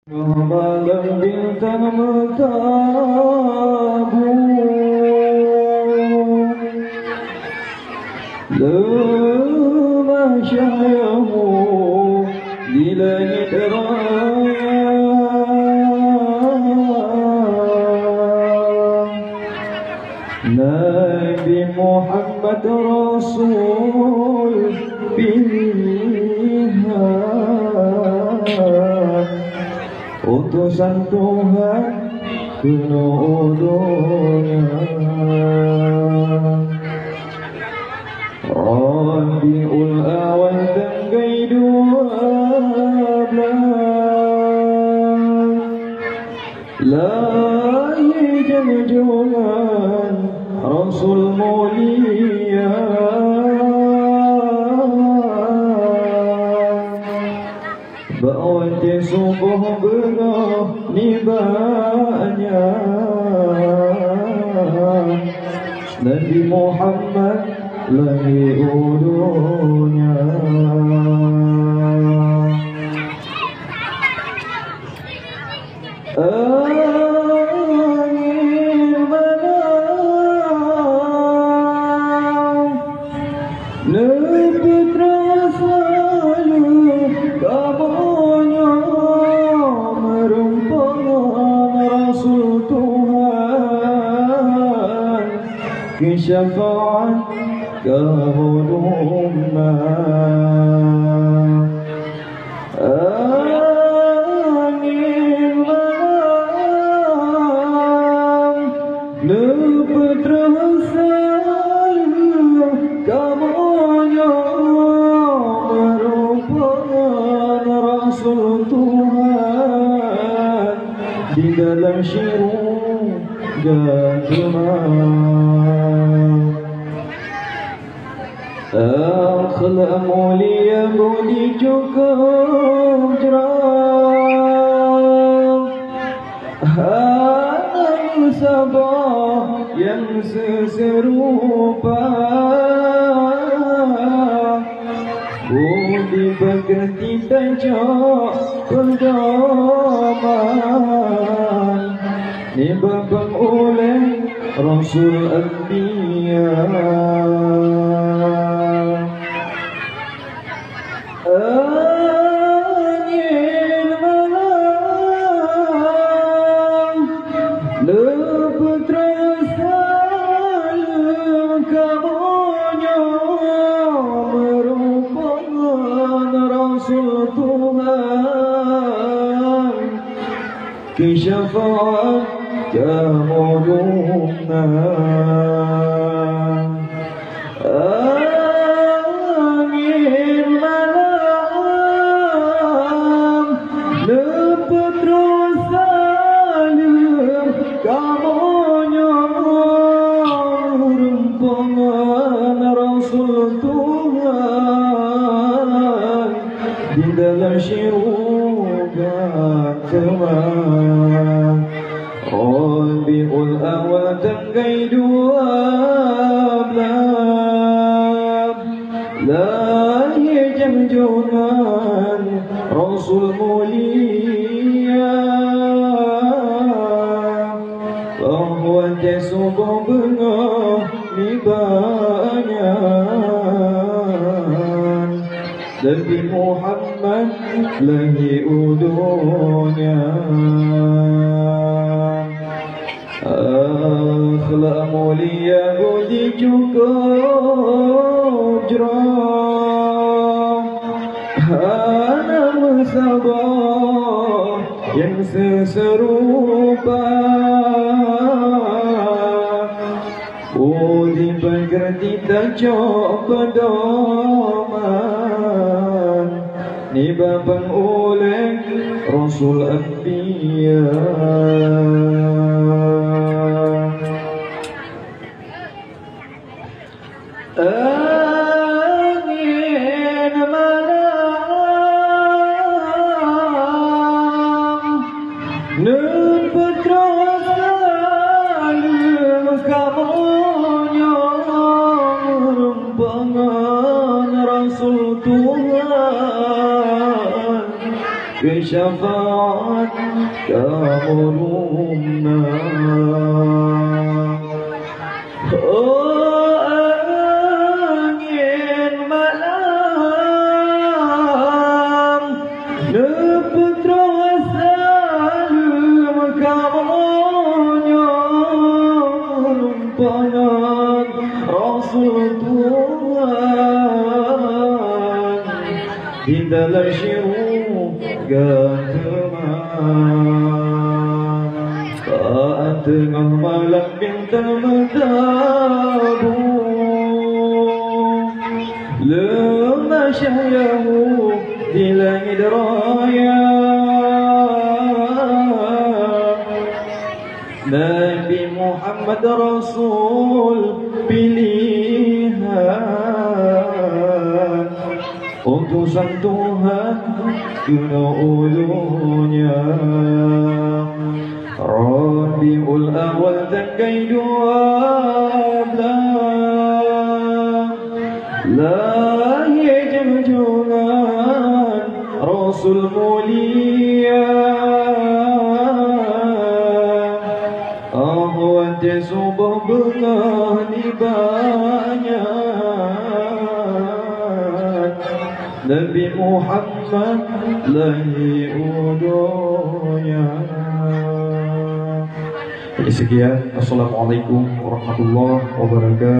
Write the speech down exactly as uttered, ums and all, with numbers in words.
Malam bintang meutabu, leumah cahayamu di langit raya. Nabi Muhammad Rasul pilihan, utusan Tuhan keunoe donya. Rabiul Awal tanggai dua blaih, lahé junjungan Rasul mulia. Bak watée suboh beungoh nibak nyan, Nabi Muhammad lahé u donya. Angén malam neupeutrok saleuem kamoe nyoe meurumpok ngon Rasul Tuhan keu syafaat kamoe dumna. Angén malam neupeutrok saleuem kamoe nyoe meurumpok ngon Rasul Tuhan di dalam syeuruga teuma. Akhlak mulia budi cukup jroh, hana saboh nyang seuseurupa. Budi peukeurti tacok peudoman nibak pangulée Rasul Anbiya. Angén malam neupeutrok saleuem kamoe nyoe meurumpok ngon Rasul Tuhan keu syafaat kamoe dumna. Angén malam neupeutrok saleuem kamoe nyoe meurumpok ngon Rasul Tuhan di dalam syeuruga teuma. Rabiul Awal tanggai dua blaih, lahé junjungan Rasul mulia. Bak watée suboh beungoh nibak nyan, Nabi Muhammad lahé u donya. Akhlak mulia budi cukup jroh, hana meusaboh nyang seuseurupa. Budi peukeurti tacok peudoman nibak pangulée Rasul Anbiya. Angén malam neupeutrok saleuem kamoe nyoe meurumpok ngon Rasul Tuhan syafaat kamoe rumoh. Oh, angén malam, neupeutroh saleuem kamoe nyoe, lumpah nan Rasul Tuhan di dalam syeuruga teuma. Saat teungoh malam bintang meutabu, leumah syahyahu di langét raya. Nabi Muhammad Rasul pilihan, utusan Tuhan keunoe u donya. Rabiul Awal tanggai dua blaih, lahé junjungan Rasul mulia. Oh, watèe suboh beungoh nibak nyan, Nabi Muhammad lahé u donya. Jadi sekian. Assalamualaikum warahmatullahi wabarakatuh.